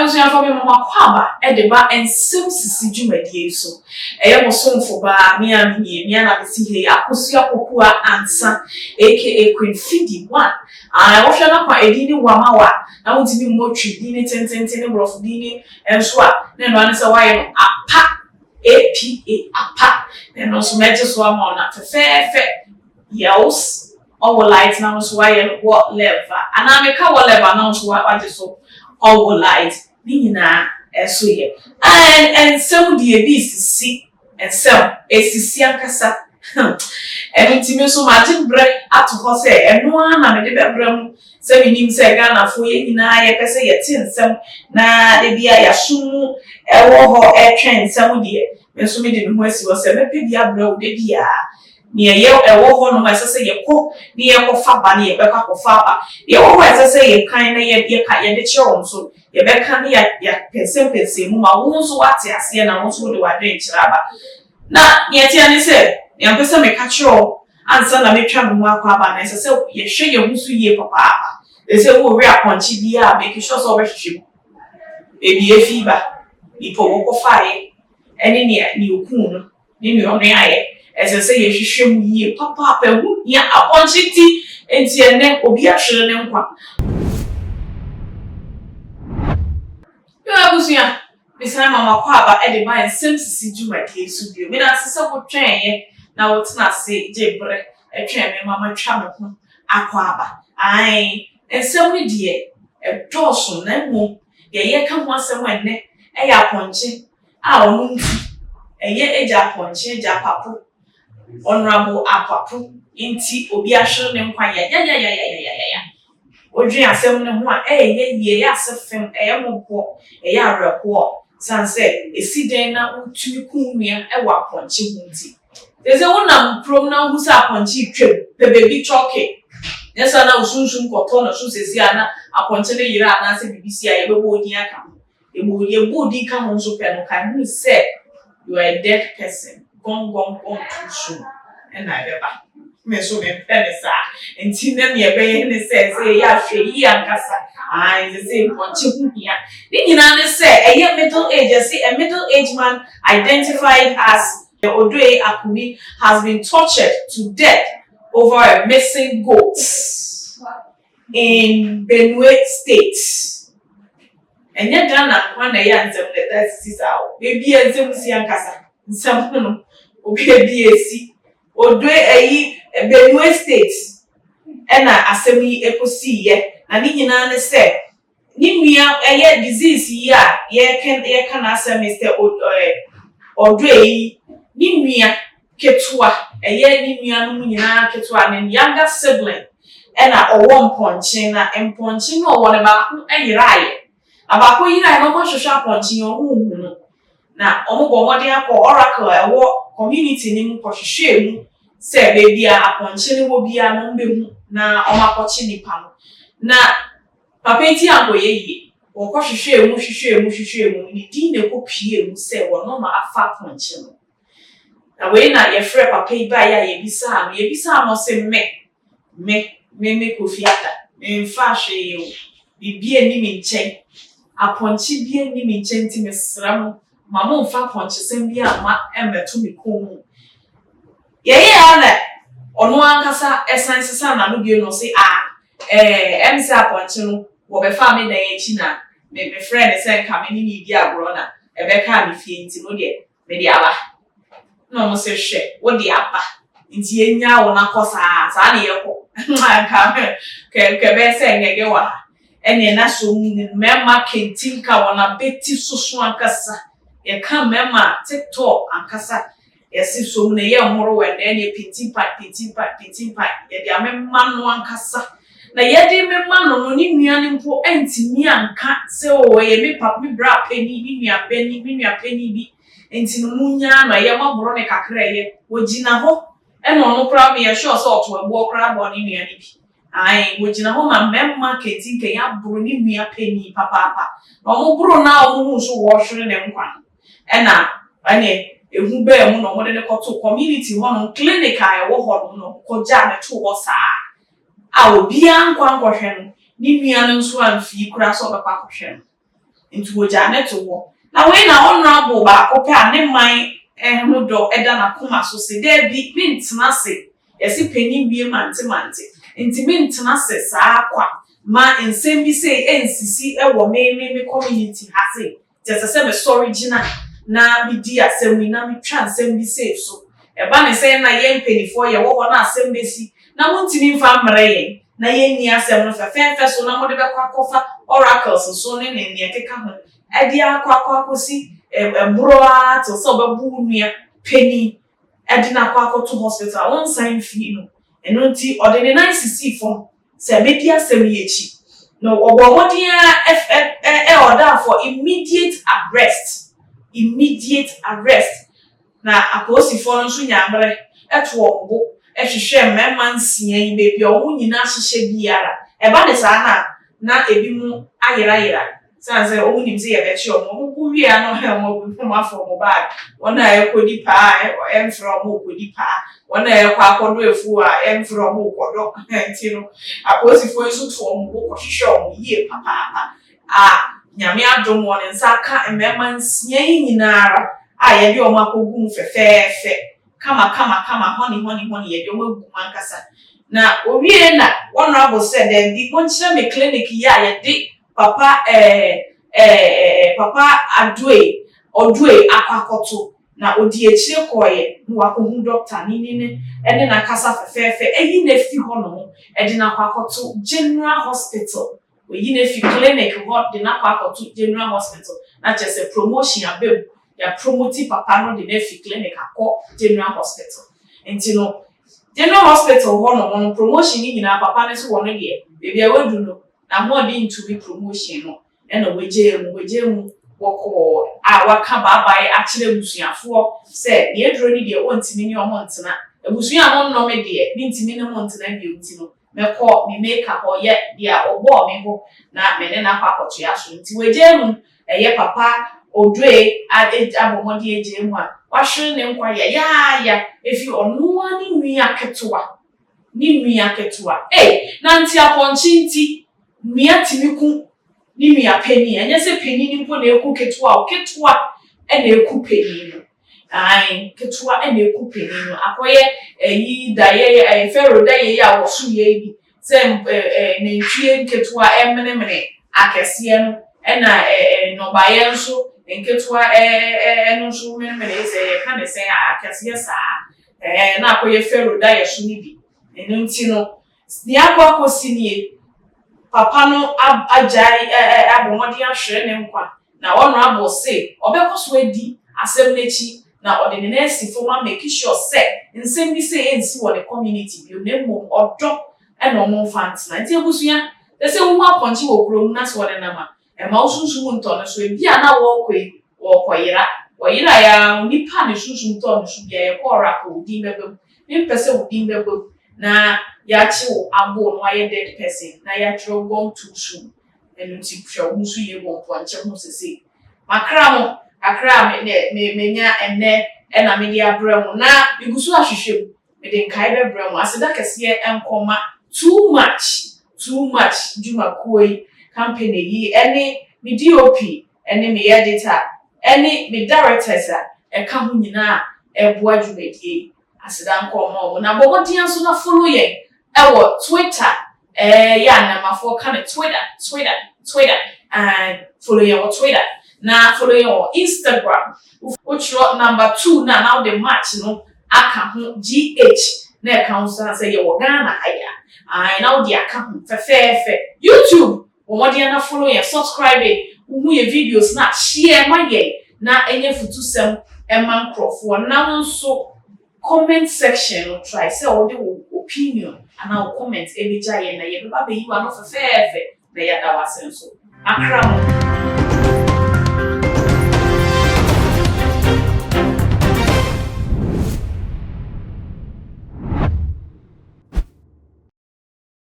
Abusuafo, me mama akwaaba de ba nsɛm sisi dwumadie yi so. Ɛyɛ mo somfo baa, me a menie, me a na mesi hei, Akosua Pokua Ansa, aka Queen Fidi One. Ah, wohwɛ no kwa edin ne wamawa na wontumi mmɔ Twi din ne tententen ne borɔfo din ne nso a, na ɛno ara ne sɛ woayɛ no apa, apa, apa. Na ɛno nso mɛgye so ama wo na fɛfɛɛfɛ. Yels ɔwɔ light na wo nso woayɛ no wɔ leva anaa meka wɔ leva na wo nso wagye so ɔwɔ light ne nyinaa ɛso yɛ. Nsɛm deɛ ebi sisi, nsɛm esisi ankasa. Ɛno nti me nso magye brɛ ato hɔ sɛ ɛno ara na mede bɛbrɛ mu, sɛ menim sɛ Ghanafoɔ yɛn nyinaa yɛpɛ sɛ yɛte nsɛm na da bi a yɛaso mu ɛwɔ hɔ ɛtwɛn nsɛm deɛ, me nso mede me ho asi hɔ sɛ mɛpɛ bi abrɛ wo da biara. Nea ɛyɛ ɛwɔ hɔ nom a ɛsɛ sɛ yɛkɔ ne yɛkɔfa ba ne yɛbɛkɔ akɔfa aba. Deɛ ɛwɔ hɔ a ɛsɛ sɛ yɛkan na yɛka yɛde kyerɛ wɔn so, yɛbɛka ne yɛpɛnsɛmpɛnsɛn mu ma wo nso woate aseɛ na wo nso wode w'adwene kyerɛ aba. Na nea ɛteɛ ne sɛ, nea mpɛ sɛ meka kyerɛ wo ansa na metwa me ho akɔ aba no, ɛsɛ sɛ yɛhwɛ yɛn ho so yie papaapa. Ɛsɛ sɛ wɔrewe apɔnkye biara, make sure sɛ wɔbɛhwehwɛ mu beebi efi ba, nipa wɔkɔfaeɛ, ɛne nea okuu no ne nea ɔno ayɛ. Ɛsɛ sɛ yɛhwehwɛ mu yie papaapa. Ɛho hia. Apɔnkye ti nti ɛnɛ obi ahwere ne nkwa. Yɛ abusua, mesan ma makɔ aba de ba nsɛm sisi dwumadie so bio. Meda ase sɛ wotwɛnyɛ na wotena ase gye berɛ ɛtwɛn me ma matwa me ho akɔ aba. Ae, nsɛm no deɛ ɛdɔɔso, na mmom deɛ yɛka ho asɛm ɛnnɛ ɛyɛ apɔnkye a ɔno nti ɛyɛ Agya Apɔnkye, Agya Papo, Honourable Apapo nti obi ahwere ne nkwa. Yayayayayayaya, wodwen asɛm no ho a, ɛyɛ yie, ɛyɛ ase fam, ɛyɛ mmɔbɔ, ɛyɛ awerɛhoɔ san sɛ esi dɛn na wotumi kum nua ɛwɔ apɔnkye ho. Nti sɛ wonam kurom na wohu sɛ apɔnkye twam pɛ beebi kyɔke nyɛ sɛ na wosunsum kɔtɔ no so sɛsi a na apɔnkye no yera anaasɛ biribi si a, yɛbɛbɔ odin aka ho. Yɛbɔ odin ka ho nso pɛ no, ka hu sɛ you are a dead person, gone, gone, gone too soon. Ɛna ɛbɛba me nso mempɛ ne saa. Nti na nea ɛbɛyɛ ne sɛ yɛyɛ ahwɛ yie ankasa. Ae, sɛ mpɔnkye ho hia ne nyinaa ne sɛ ɛyɛ middle age. Yɛse a middle age man identified as Odoe Akumi has been tortured to death over a missing goat in Benue State. Ɛnyɛ Ghana nkwa na ɛyɛ nsɛm na ɛda sisi saa o. Beebi a nsɛm si ankasa, nsɛm ho no obi ebi esi Odoe ɛyi Benue State ɛna asɛm yi ekosi yɛ. Na ne nyinaa ne sɛ ne nua ɛyɛ deceased yi a yɛka n'asɛm, Mr Odoe yi, ne nua ketewa, ɛyɛ ne nuanom nyinaa ketewa, ne younger sibling, ɛna ɔwɔ mpɔnkye. Na mpɔnkye no ɔwɔ ne baako ɛyeraayɛ, na baako yeraayɛ na wɔn ahwehwɛ apɔnkye yi, wɔn nhu no, na wɔn bɔ mmɔden akɔ oracle a ɛwɔ community ne mu kɔhwehwɛ mu sɛ beebi a apɔnkye no wɔ biara no, wɔn bɛhu na wɔn akɔkye nipa no. Na papa yi ti ankɔyɛ yie, wɔkɔhwehwɛ mu, hwehwɛ mu, hwehwɛ mu, ne din na ɛkɔ pie mu sɛ wɔn na afa apɔnkye no. Na wei na yɛfrɛ papa yi baeɛ a yɛbisaa no sɛ me Kofi Ada, memfa hwee o, biribi ani me nkyɛn, apɔnkye bi ani me nkyɛn, nti mesrɛ mo ma momfa apɔnkyesɛm bi ama mmɛto me kɔn mu. Yɛyɛ a na ɔno ankasa ɛsan sesa n'ano bio na ɔse a ɛm sɛ apɔnkye no wɔbɛfa me dan akyi na me mefrɛ ne sɛ nka me ne ne di agorɔ na ɛbɛka me fie, nti no deɛ mede aba. Na ɔmo sɛ, hwɛ, wode aba nti yɛnya wo nakɔ saa saa ne yɛkɔ nka kɛ bɛyɛ sɛ ngɛgɛ wɔ ha. Ɛne na so mmarima kentinka wɔn abɛti soso ankasa. Yɛka mmarima TikTok ankasa, yɛsi so mu na ɛyɛ mmoro wɔ ɛnɛ ne pintimpan, pintimpan, pintimpan, yɛde amema no ankasa. Na yɛde mema no, ne nua no mpo ntumi anka sɛ o, ɛyɛ me papa, me bra panyin, me nua panyin, me nua panyin bi nti no mu nyaa no. Ɛyɛ maboro ne kakra, ɛyɛ wɔgyina hɔ ɛna ɔno koraa meyɛ sure sɛ ɔto ɛboɔ koraa bɔ ne nua no bi. Ae, wɔgyina hɔ ma mmarima kentinken aboro ne nua panyin papaapa. Na wɔn boro na wɔn ho nso wɔrehwere ne nkwa no, ɛna ɛne ehu bɛɛ mu na wɔde ne kɔto community hɔnom clinic a ɛwɔ hɔnom na kɔgya ne to hɔ saa a obiara nkɔ ankɔhwɛ no. Ne nua no nso amfii koraa sɛ ɔbɛkɔ akɔhwɛ no. Nti wɔgyaa no to hɔ. Na wei na honourable baako pɛ a ne man ho dɔ da n'akoma so se, Daabi, mentena ase. Yɛse panyin wie mante mante. Nti mentena ase saa kwa ma nsɛm bi sei nsisi wɔ me me me community ha sei. Nti ɛsɛ sɛ mesɔre gyina na medi asɛm yi na metwa nsɛm bi sei so. Ɛba ne sɛn na yɛn mpanimfoɔ yɛwɔ hɔ na asɛm bɛsi na montumi mfa mmrɛ yɛn na yɛnni asɛm no fɛfɛɛfɛ so na mode bɛkɔ akɔfa oracles so ne ne nea ɛkeka ho de akɔ akɔ akɔsi ɛborɔ ara till sɛ wobɛbo wo nua panin de no akɔ akɔto hospital a wonsan mfii no. Ɛno nti ɔde ne nan sisii fam sɛ mɛdi asɛm yi akyi. Na ɔbɔɔ mmɔden ara ɔdaa for immediate arrest, immediate arrest. Na apolisifoɔ no nso nyaa mmerɛ too wɔn bo hwehwɛɛ mmarima nsia yi baabi a wɔn nyinaa hyehyɛ biara. Ɛba no saa no a, na ebinom ayerayera sane sɛ wɔn nim sɛ yɛbɛkye wɔn. Wɔn ko wie a na wɔn afa wɔn bag. Wɔn a ɛrekɔdi paa a ɛmfrɛ wɔn rekɔdi paa. Wɔn a ɛrekɔ akɔdɔ afuo a ɛmfrɛ wɔn rekɔdɔ. Nti no, apolisifoɔ yi nso to wɔn bo kɔhwehwɛ wɔn yie papaapa a Nyame adom wɔn nsa aka mmarima nsia yi nyinaa a yɛde wɔn akɔgu mu fɛfɛɛfɛ kama kama kama hɔne hɔne hɔne yɛde wɔn agu mu ankasa. Na owie na honourable sɛ daabi, monkyerɛ me clinic yi a yɛde papa ɛɛ ɛɛ papa Adoe Ɔdoe akɔ akɔto. Na odi akyire kɔɔeɛ na wakɔhu doctor ne ne ne ɛne n'akasa fɛfɛɛfɛ ayi n'afi hɔnom ɛde n'akɔ akɔto General Hospital. Oyi n'afi clinic hɔ de n'akɔ akɔto General Hospital na kyerɛ sɛ promotion aba mu. Yɛapromote papa no de n'afi clinic akɔ General Hospital. Nti no General Hospital hɔ nom no, promotion ne nyinaa papa no nso wɔ no deɛ baabi a wadu no n'ahoɔden ntumi promotion no ɛna wagyaa mu wagyaa mu bɔkɔɔ a waka baabae akyerɛ abusuafoɔ sɛ nea aduro no deɛ ɔntumi ne ɔmo ntena. Abusua a monnɔ me deɛ, mentumi ne mo ntena bio nti no mɛkɔ me maker hɔ yɛ deɛ ɔbɔɔ me hɔ na me ne no akɔ akɔtoa so. Nti wagyaa mu. Ɛyɛ papa Odoe abɔ mmɔden agyaa mu a wahwere ne nkwa yayaaya efi ɔno ara ne nua ketewa, ne nua ketewa. Ei, na nti apɔnkye nti nua tumi ku ne nua panin. Ɛnyɛ sɛ panin mpo na eku ketewa o, ketewa ɛna eku panin no. Ae, ketewa ɛna eku panin no. Akɔyɛ ɛyi daeɛ ɛyɛ Pharaoh daeɛ yi a wɔso yɛ yi bi sɛ ɛɛ nantwie nketewa ɛmenemene akɛseɛ no ɛna ɛɛ nnɔbaeɛ nso nketewa ɛɛ ɛno nso menemene sɛ yɛka ne sɛn akɛseɛ saa ɛɛ na akɔyɛ Pharaoh daeɛ so no bi. Ɛno nti no nea akɔ akɔsi nie, papa no agyae ɛɛ abɔ mmɔden ahwere ne nkwa na honourable se ɔbɛkɔ so adi asɛm n'akyi na ɔde ne nan asi fam a make sure sɛ nsɛm bi sɛ ɛnsi wɔ ne community bio na mmom ɔdɔ ɛna ɔmo mfa ntena. Nti abusua, sɛ sɛ wohu apɔnkye wɔ kurom na sɛ ɔde nam a, ɛma wo sunsum ntɔ no so. Ebi a na wɔrekɔ yi, wɔrekɔyera. Wɔyera ya onipa ne sunsum tɔ ne so bia yɛkɔ ɔrako wo din bɛba mu. Mempɛ sɛ wo din bɛba mu na yɛakye wo abo na wayɛ dead person na yɛatwerɛ gone too soon. Ɛno nti hwɛ wo ho so yie wɔ mpɔnkye ho sese. Makra mo kakra a me me menya ɛnnɛ ɛna mede abrɛ mo na megu so ahwehwɛ mu. Mede nkae bɛbrɛ mo. Aseda kɛseɛ nkɔma Too Much Too Much dwumakuo yi, company yi, ɛne me DOP ɛne me editor ɛne me directors a ɛka ho nyinaa a ɛboa dwumadie yi. Aseda nkɔma wɔn. Na bɔ mmɔden nso na follow yɛn ɛwɔ Twitter, ɛɛ yɛ anamafoɔ ka no Twitter, Twitter, Twitter. Ɛɛ follow yɛn wɔ Twitter na follow yɛn wɔ Instagram. Wotwerɛ number 2 na na wode match no aka ho gh na ɛka ho san sɛ yɛwɔ Ghana ha yi a, ae, na wode aka ho fɛfɛɛfɛ. YouTube, wɔ mmɔden na follow yɛn, subscribe, wohu yɛ videos na share ma yɛn na ɛnyɛ futusɛm ɛma nkurɔfoɔ. Na wo nso comment section no, try sɛ wode wo opinion anaa wo comment ɛbɛgya yɛn na yɛbɛba bɛyi w'ano fɛfɛɛfɛ na yɛada w'ase nso. Akra mo.